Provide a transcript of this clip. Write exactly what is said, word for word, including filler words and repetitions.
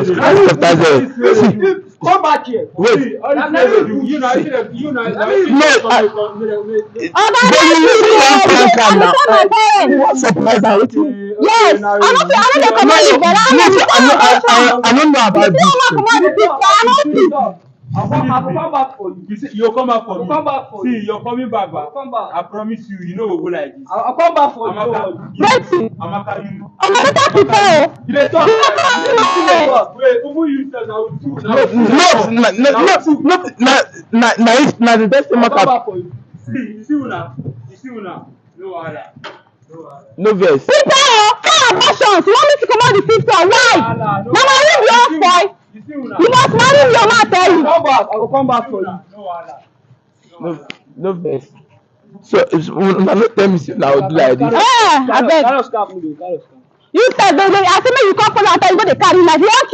Christ of Nazareth. See, Come back here. Wait. See, all the things you, you know, you know, you know, No, I- Oga, But you no, you no, don't no, thank am I now. dey tell my parents. What surprise am? Wetin? Yes, I no fit, I no dey comot the belle. I no fit I no I I I no know about comot the this. picture. I no fit. I will come, I will come back for you. You see, you'll come back I for will me. come back for See, you. you're coming back, I will but come back. I promise you, you know we'll go like this. I will come back for you. Amaka, Don't worry. you, Wetin? Amaka, you, Oga, better picture. You dey talk. You dey talk. Wait, even you sef, I will do. No, no, no, no, no, no, na na na if na the best I will come matter. Back for you. See, you see una, you see una. No wahala. No wahala. No vex. Picture o, how about chance? You want me to comot the picture? Why? Wahala, no Na my room you wan spoil. You see una. You must marry me, o ma tell you. Come back. I will come back for you. No wahala. No, no vex. So if una no tell me say una go do like this. Eh, abeg. Carry us come, carry us come. You sef, dey, dey, I say make you come follow after you go dey carry knife. You wan kill